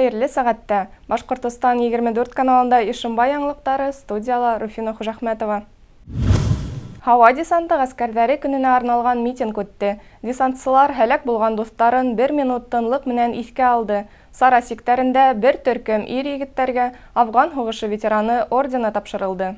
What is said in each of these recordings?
Хәйерле сәғәттә. Башҡортостан 24 каналында Ишембай яңылыҡтары, студияла Руфина Хужахмәтова. Һауа десанты ғәскәрҙәре көнөнә арналған митинг үтте. Десантсылар һәләк булған дуҫтарын бер минут тынлыҡ менән иҫкә алды. Сара сиктәрендә бер төркөм ир-егеттәргә Афған һуғышы ветераны ордены тапшырылды.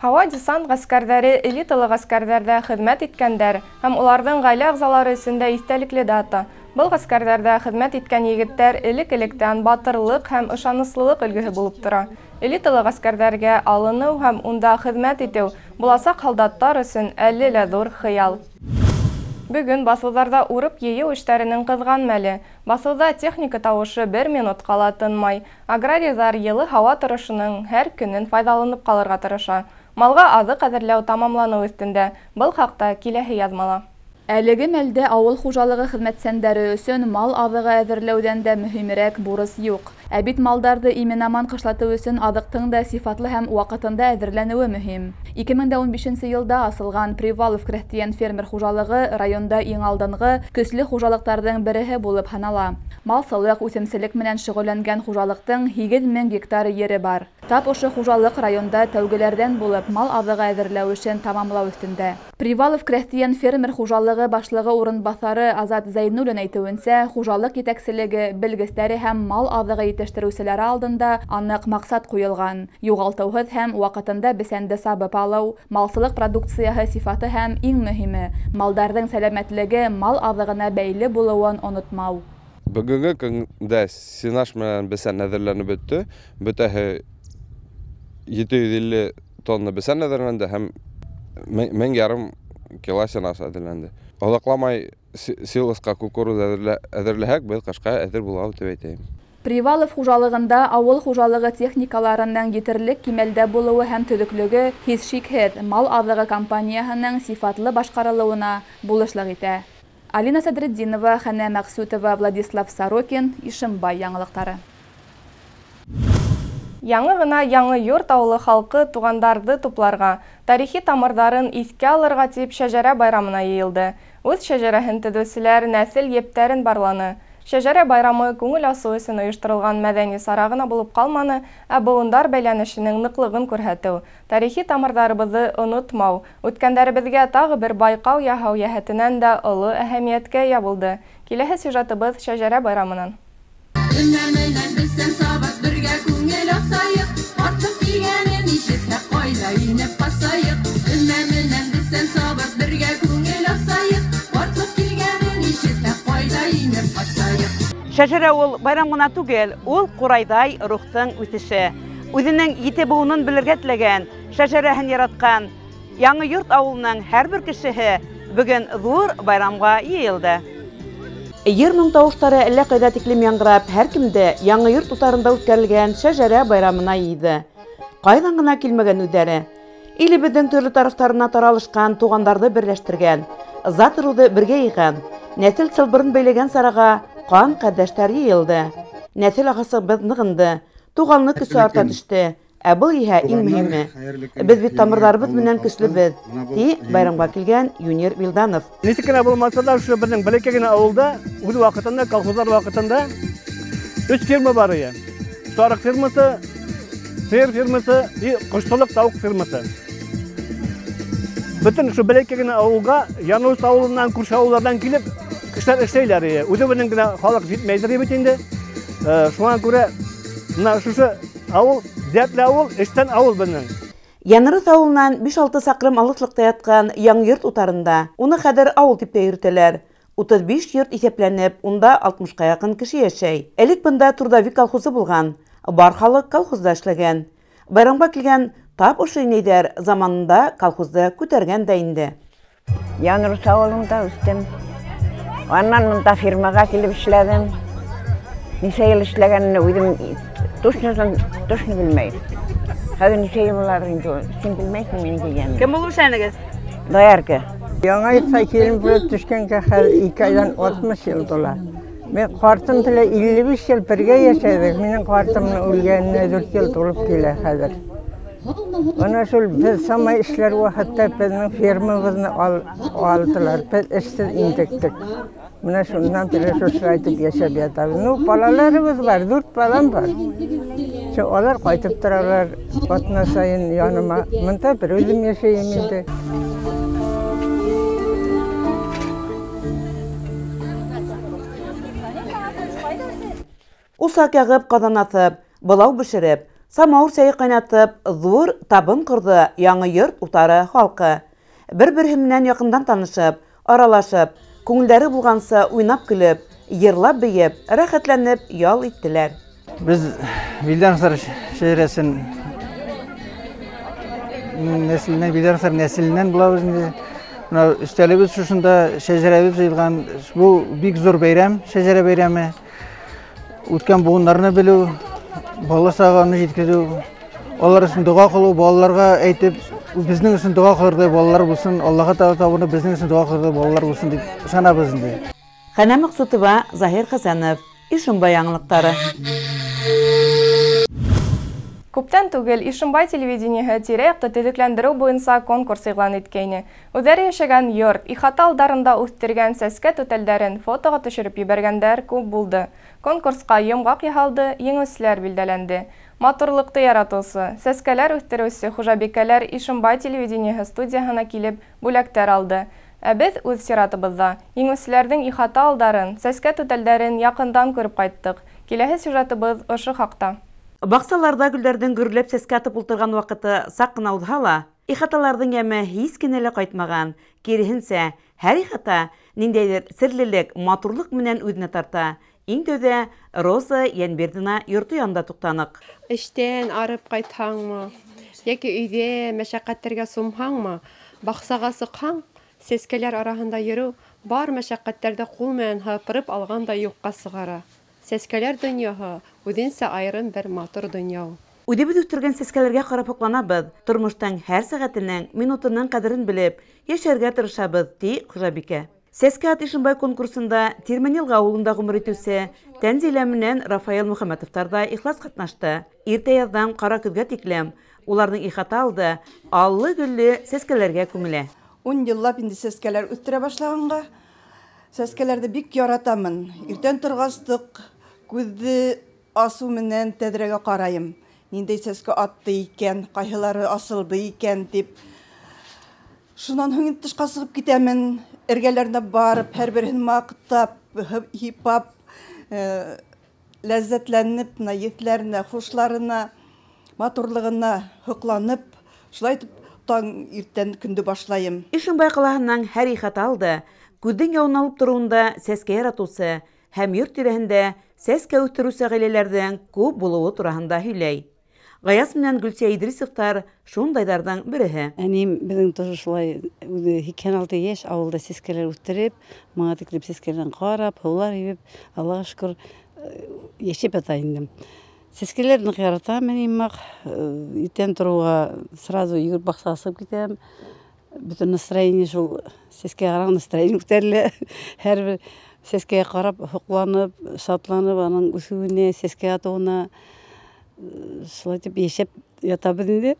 Һауа десант ғәскәрҙәре элиталы ғәскәрҙәрҙә хеҙмәт иткәндәр һәм уларҙың ғаилә ағзалары өсөн дә иҫтәлекле дата. Был ғәскәрҙәрҙә хеҙмәт иткән егеттәр элек-электән батырлыҡ һәм ышаныслылыҡ өлгөһө булып тора. Элиталы ғәскәрҙәргә алыныу һәм унда хеҙмәт итеү буласаҡ һалдаттар өсөн әле лә ҙур хыял. Бөгөн баҫыуҙарҙа урып йыйыу эштәренең ҡыҙған мәле. Баҫыуҙа техника тауышы бер минутҡа ла тынмай. Аграрийҙар йылы һауа торошоноң һәр көнөн файҙаланып ҡалырға тырыша. Малға аҙыҡ әҙерләү тамамланыу өҫтөндә. Был хаҡта киләһе яҙмала. Әлеге мәлдә ауыл хужалығы хеҙмәтсәндәре өсөн мал аҙығы әҙерләүҙән дә мөһимерәк бурыс юҡ. Ә бит малдарҙы имен-аман ҡышлатыу өсөн аҙыҡтың да сифатлы һәм ваҡытында әҙерләнеүе мөһим. 2015 йылда асылған Привалов крәҫтиән фермер хужалығы районда иң алдынғы көслө хужалыҡтарҙың береһе булып һанала. Малсылыҡ, үҫемселек менән шөғөлләнгән хужалыҡтың 8000 гектар ере бар. Тап ошо хужалыҡ районда тәүгеләрҙән булып мал аҙығы әҙерләү эшен тамамлау өҫтөндә. Привалов крәҫтиән фермер хужалығы башлығы урынбаҫары Азат Зәйнуллин әйтеүенсә, хужалыҡ етәкселеге, белгестәре һәм мал аҙығы етештереүселәре алдында аныҡ маҡсат ҡуйылған. Юғалтыуһыҙ һәм ваҡытында бесәнде сабып алыу, малсылыҡ продукцияһы сифаты һәм иң мөһиме малдарҙың сәләмәтлеге мал аҙығына бәйле булыуын онотмау. Бөгөнгө көндә сенаж менән бесән әҙерләнеп бөттө. Бөтәһе 750 тонна бесән әҙерләнде һәм 1500 кило сенаж әҙерләнде. Оҙаҡламай силосҡа кукуруз әҙерләһәк, беҙ ҡышҡа әҙер булабыҙ тип әйтәйем. Привалов хужалығында ауыл хужалығы техникаларының етерлек кимәлдә булыуы һәм төҙөклөгө һис шикһеҙ мал аҙығы компанияһының сифатлы башҡарылыуына булышлыҡ итә. Алина Садретдинова, Хәнә Мәҡсүтова, Владислав Сорокин, Ишембай яңылыҡтары. Яңы ғына Яңы Йорт ауылы халҡы туғандарҙы тупларға, тарихи тамырҙарын иҫкә алырға тип шәжәрә байрамына йыйылды. Үҙ шәжәрәһен төҙөүселәр нәҫел ептәрен барланы. Шәжәрә байрамы күңел асыу өсөн ойошторолған мәҙәни сара ғына булып ҡалманы, ә быуындар бәйләнешенең ныҡлығын күрһәтеү, тарихи тамырҙарыбыҙҙы онотмау, үткәндәребеҙгә тағы бер байҡау яһау йәһәтенән дә оло әһәмиәткә эйә булды. Киләһе сюжетыбыҙ шәжәрә байрамынан. Шәжәрә ул байрам ғына түгел, ул ҡурайҙай рухтың үҫеше. Үҙенең ете быуынын белергә теләгән, шәжәрәһен яратҡан Яңы Йорт ауылының һәр бер кешеһе бөгөн ҙур байрамға йыйылды. Йыр-моң тауыштары әллә ҡайҙа тиклем яңғырап, һәр кемде Яңы Йорт утарында үткәрелгән шәжәрә байрамына йыйҙы. Ҡайҙан ғына килмәгән үҙҙәре. Илебеҙҙең төрлө тарафтарына таралышҡан туғандарҙы берләштергән, зат ырыуҙы бергә йыйған, нәҫел сылбырын бәйләгән сараға ҡан ҡәрҙәштәр йыйылды. Нәҫел ағасыбыҙ нығынды, туғанлыҡ көсө арта төштө. Ә был иһә иң мөһиме. Беҙ бит тамырҙарыбыҙ менән көслөбөҙ, ти байрамға килгән Юнир Вилданов. Нисек кенә булмаса да, ошо беҙҙең бәләкәй генә ауылда үҙ ваҡытында, колхоздар ваҡытында 3 фирма бар ине. Сарыҡ фирмасы, сыйыр фирмасы и ҡошсолоҡ тауыҡ фирмасы. Бөтөн ошо бәләкәй генә ауылға Янус ауылынан, күрше ауылдарҙан килеп кешеләр эшләйләр ине. Үҙебеҙҙең генә халыҡ етмәйҙер бит инде. Шуңа күрә мына шушы ауыл, дәртле ауыл, эштән ауыл беҙҙең. Янырыҫ ауылынан 5-6 саҡрым алыҫлыҡта ятҡан Яңы Йорт утарында, уны хәҙер ауыл тип тә йөрөтәләр. 35 йорт иҫәпләнеп, унда 60-ҡа яҡын кеше йәшәй. Элек бында Трудовик колхозы булған, бар халыҡ колхозда эшләгән. Байрамға килгән тап ошо инәйҙәр заманында колхозды күтәргән дә инде. Янырыҫ ауылында үҫтем. Аннан мында фирмаға килеп эшләдем. Нисә йыл эшләгәнен үҙем точно белмәйем. Хәҙер нисә йыл булар инде, һин белмәйһең минең килгәнемде. Кем булып эшләнегеҙ? Доярка. Яңы Йортҡа килен булып төшкәнгә хәҙер 2 айҙан 60 йыл тула. Мин ҡартым телә 55 йыл бергә йәшәҙек. Минең ҡартымның үлгәненә 4 йыл тулып килә хәҙер. Ана шул беҙ самай эшләр ваҡытта беҙҙең фермабыҙны алдылар, беҙ эшһеҙ интектек. Мына шунан бирле шушылай итеп йәшәп ятабыҙ. Ну, балаларыбыҙ бар, 4 балам бар. Шул алар ҡайтып торалар аҙна сайын яныма. Мында бер үҙем йәшәйем инде. Усаҡ яғып, ҡаҙан аҫып, былау бешереп, самауыр сәйе ҡайнатып, ҙур табын ҡорҙо Яңы Йорт утары халҡы. Бер-береһе менән яҡындан танышып, аралашып, күңелдәре булғанса уйнап көлөп, йырлап бейеп, рәхәтләнеп ял иттеләр. Беҙ Вилдановтар шәжәрәсен нәҫеленән, Вилдановтар нәҫеленән булабыҙ инде. Бына өҫтәлебеҙ шушында шәжәрәбеҙ йыйылған. Был бик ҙур бәйрәм, шәжәрә бәйрәме. Үткән быуындарны белеү, бала сағаны еткеҙеү, алар өсөн доға ҡылыу, балаларға әйтеп, беҙҙең өсөн доға ҡылырҙай балалар булсын, Аллаға табынып, беҙҙең өсөн доға ҡылырҙай балалар булсын тип ышанабыҙ инде. Хәнә Маҡсутова, Заһир Хәсәнов, Ишембай яңылыҡтары. Күптән түгел Ишембай телевидениеһы тирә-яҡты төҙөкләндереү буйынса конкурс иғлан иткәйне. Үҙҙәре йәшәгән йорт, ихата алдарында үҫтергән сәскә түтәлдәрен фотоға төшөрөп ебәргәндәр күп булды. Конкурсҡа йомғаҡ яһалды, еңеүселәр билдәләнде. Матурлыҡты яратыусы, сәскәләр үҫтереүсе хужабикәләр Ишембай телевидениеһы студияһына килеп бүләктәр алды. Ә беҙ үҙ сиратыбыҙҙа еңеүселәрҙең ихата алдарын, сәскә түтәлдәрен яҡындан күреп ҡайттыҡ. Киләһе сюжетыбыҙ ошо хаҡта. Баҡсаларҙа гөлдәрҙең гөрләп сәскә атып ултырған ваҡыты саҡ ҡына уҙһа ла, ихаталарҙың йәме һис кенә лә ҡайтмаған. Киреһенсә, һәр ихата ниндәйҙер серлелек, матурлыҡ менән үҙенә тарта. Иң тәүҙә Роза Йәнбирҙина йорто янында туҡтаныҡ. Эштән арып ҡайтһаңмы, йәки өйҙә мәшәҡәттәргә сумһаңмы, баҡсаға сыҡһаң, сәскәләр араһында йөрөү бар мәшәҡәттәрҙе ҡул менән һыпырып алғандай юҡҡа сығара. Сәскәләр донъяһы үҙенсә айырым бер матур донъя. Үҙебеҙ үҫтергән сәскәләргә ҡарап һоҡланабыҙ, тормоштоң һәр сәғәтенең, минутының ҡәҙерен белеп, йәшәргә тырышабыҙ, ти хужабикә. Сәскә ат Ишембай конкурсында Тирмәнйылға ауылында ғүмер итеүсе Тәнзилә менән Рафаэл Мөхәмәтовтар ҙа ихлас ҡатнашты. Иртә яҙҙан ҡара көҙгә тиклем уларҙың ихата алды аллы-гөллө сәскәләргә күмелә. 10 йыллап инде сәскәләр үҫтерә башлағанға, сәскәләрҙе бик яратамын. Иртән торғастыҡ, күҙҙе асыу менән тәҙрәгә ҡарайым. Ниндәй сәскә атты икән, ҡайһылары асылды икән тип. Шунан һуң тышҡа сығып китәмен, эргәләренә барып, һәр береһен маҡтап, һипап, ләззәтләнеп, еҫләренә, хушларына, матурлығына һоҡланып, шулай итеп таң иртән көндө башлайым. Ишембай ҡалаһының һәр ихата алды күҙҙең яуын алып тороуында сәскә яратыусы һәм йорт тирәһендә сәскә үҫтереүсе ғаиләләрҙең күп булыуы тураһында һөйләй. Ғаяз менән Гөлсиә Идрисовтар шундайҙарҙың береһе. Әнейем беҙҙең тоже шулай үҙе 86 йәш ауылда сәскәләр үҫтереп, миңә тиклем сәскәләрен ҡарап, һыулар һибеп, Аллаға шөкөр, йәшәп ята инде. Сәскәләр ныҡ яратам әнейем маҡ. Иртән тороуға сразу йүгереп баҡсаға сығып китәм. Бөтөн настроение шул сәскәгә ҡараған настроение күтәрелә. Һәр бер сәскәгә ҡарап, һоҡланып, шатланып, аның үҫеүенә, сәскә атыуына шулай итеп йәшәп ятабыҙ инде.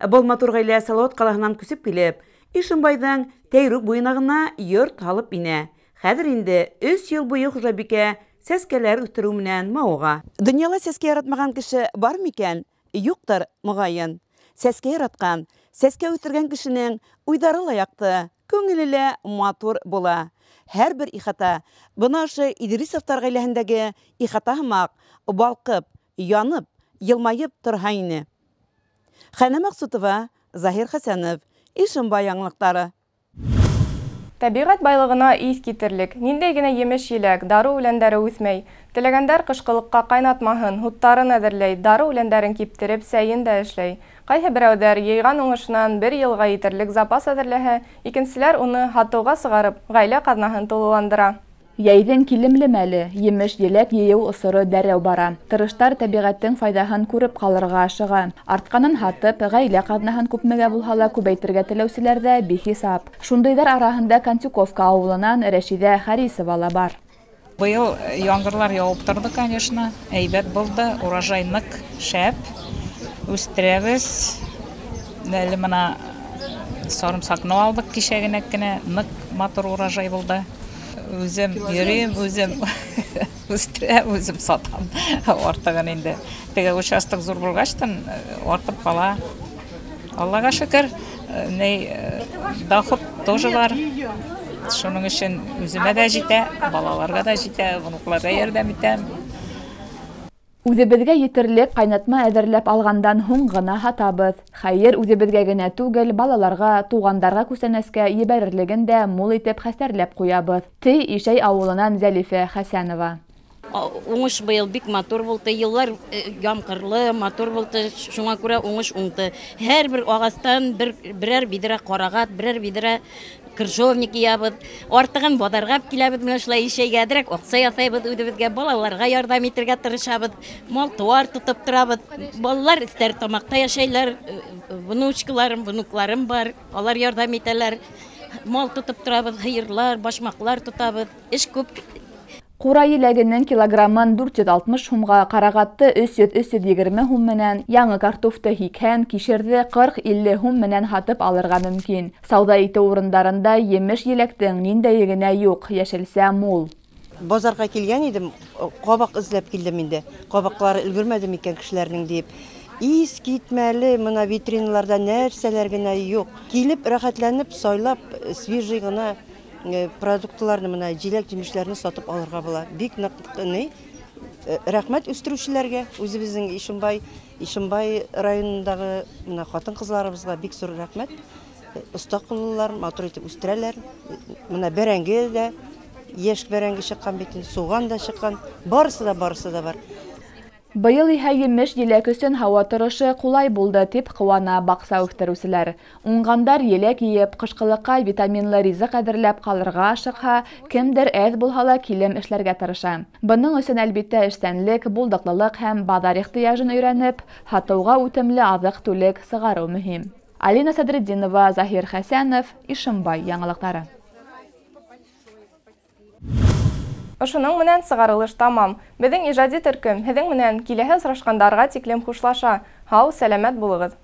Был матур ғаилә Салауат ҡалаһынан күсеп килеп, Ишембайҙың Тәйрүк буйына ғына йорт һалып инә. Хәҙер инде 3 йыл буйы хужабикә сәскәләр үҫтереү менән мауыға. Донъяла сәскә яратмаған кеше бар микән? Юҡтыр, моғайын. Сәскә яратҡан, сәскә үҫтергән кешенең уйҙары ла яҡты, күңеле лә матур була. Һәр бер ихата, бына ошо Идрисовтар ғаиләһендәге ихата һымаҡ балҡып, янып, йылмайып торһа ине. Хәнә Маҡсутова, Заһир Хәсәнов, Ишембай яңылыҡтары. Тәбиғәт байлығына иҫ китерлек, ниндәй генә емеш-еләк, дарыу үләндәре үҫмәй. Теләгәндәр ҡышҡылыҡҡа ҡайнатмаһын, һуттарын әҙерләй, дарыу үләндәрен киптереп, сәйен дә эшләй. Ҡайһы берәүҙәр йыйған уңышынан бер йылға етерлек запас әҙерләһә, икенселәр уны һатыуға сығарып, ғаилә ҡаҙнаһын тулыландыра. Йәйҙең килемле мәле, емеш-еләк йыйыу осоро дәррәү бара. Тырыштар тәбиғәттең файҙаһын күреп ҡалырға ашыға. Артҡанын һатып, ғаилә ҡаҙнаһын күпмегә булһа ла күбәйтергә теләүселәр ҙә бихисап. Шундайҙар араһында Кантюковка ауылынан Рәшиҙә Харисова ла бар. Быйыл яңғырлар яуып торҙо, конечно, әйбәт булды, урожай ныҡ, шәп. Үҫтерәбеҙ. Әле мына сарымсаҡны алдыҡ кисә генә, ныҡ матур урожай булды. Үҙем йөрөйөм, үҙем үҫтерәм, үҙем сатам. Артығын инде. Теге участок ҙур булғастан артып ҡала. Аллаға шөкөр, доход тоже бар. Шуның өсөн үҙемә дә етә, балаларға да етә, внукларға ярҙам итәм. Үҙебеҙгә етерлек ҡайнатма әҙерләп алғандан һуң ғына һатабыҙ. Хәйер, үҙебеҙгә генә түгел, балаларға, туғандарға күстәнәскә ебәрерлеген дә мул итеп хәстәрләп ҡуябыҙ. Ти Ишәй ауылынан Зәлифә Хәсәнова. Уңыш быйыл бик матур булды, йыллар ямғырлы, матур булды, шуңа күрә уңыш уңды. Һәр бер ағастан берәр биҙрә ҡарағат, берәр биҙрә крыжовник йыябыҙ. Артығын баҙарға киләбеҙ, менә шулай ишәйгә әҙерәк аҡса яҫайбыҙ үҙебеҙгә, балаларға ярҙам итергә тырышабыҙ, мал-тыуар тотоп торабыҙ. Балалар Стәрлетамаҡта йәшәйләр, внучкаларым, внукларым бар, алар ярҙам итәләр. Мал тотоп торабыҙ, һыйырлар, башмаҡлар тотабыҙ. Эш күп. Ҡурай еләгенең килограммын 460 һумға, ҡарағатты 300-320 һум менән, яңы картофты 80, кишерҙе 40-50 һум менән һатып алырға мөмкин. Сауҙа итеү урындарында емеш еләктең ниндәйе генә юҡ, йәшелсә мул. Базарға килгән идем, ҡабаҡ эҙләп килдем инде. Ҡабаҡлары өлгөрмәде микән кешеләрҙең тип. Ис китмәле, мына витриналарҙа нәрсәләр генә юҡ. Килеп рәхәтләнеп, сайлап, свежий ғына продуктларны, мына еләк-емешләрне сатып алырға була. Бик нык рәхмәт үҫтереүселәргә, үҙебеҙҙең Ишембай районындағы мына ҡатын-ҡыҙларыбыҙға бик ҙур рәхмәт. Оҫта ҡуллылар, матур итеп үҫтерәләр. Мына бәрәңге ҙә, йәш бәрәңге сыҡҡан бит, суған да сыҡҡан, барыһы да бар. Быйыл иһә емеш еләк өсөн һауа торошо ҡулай булды, тип ҡыуана баҡса үҫтереүселәр. Уңғандар еләк йыйып, ҡышҡылыҡҡа витаминлы ризыҡ әҙерләп ҡалырға ашыҡһа, кемдер әҙ булһа ла килем эшләргә тырыша. Бының өсөн әлбиттә эшсәнлек, булдыҡлылыҡ һәм баҙар ихтыяжын өйрәнеп, һатыуға үтемле аҙыҡ-түлек сығарыу мөһим. Алина Садретдинова, Заһир Хәсәнов, Ишембай яңылыҡтары. Ошоноң менән сығарылыш тамам. Беҙҙең ижади төркөм һеҙҙең менән киләһе осрашҡандарға тиклем хушлаша. Һау, сәләмәт булығыҙ.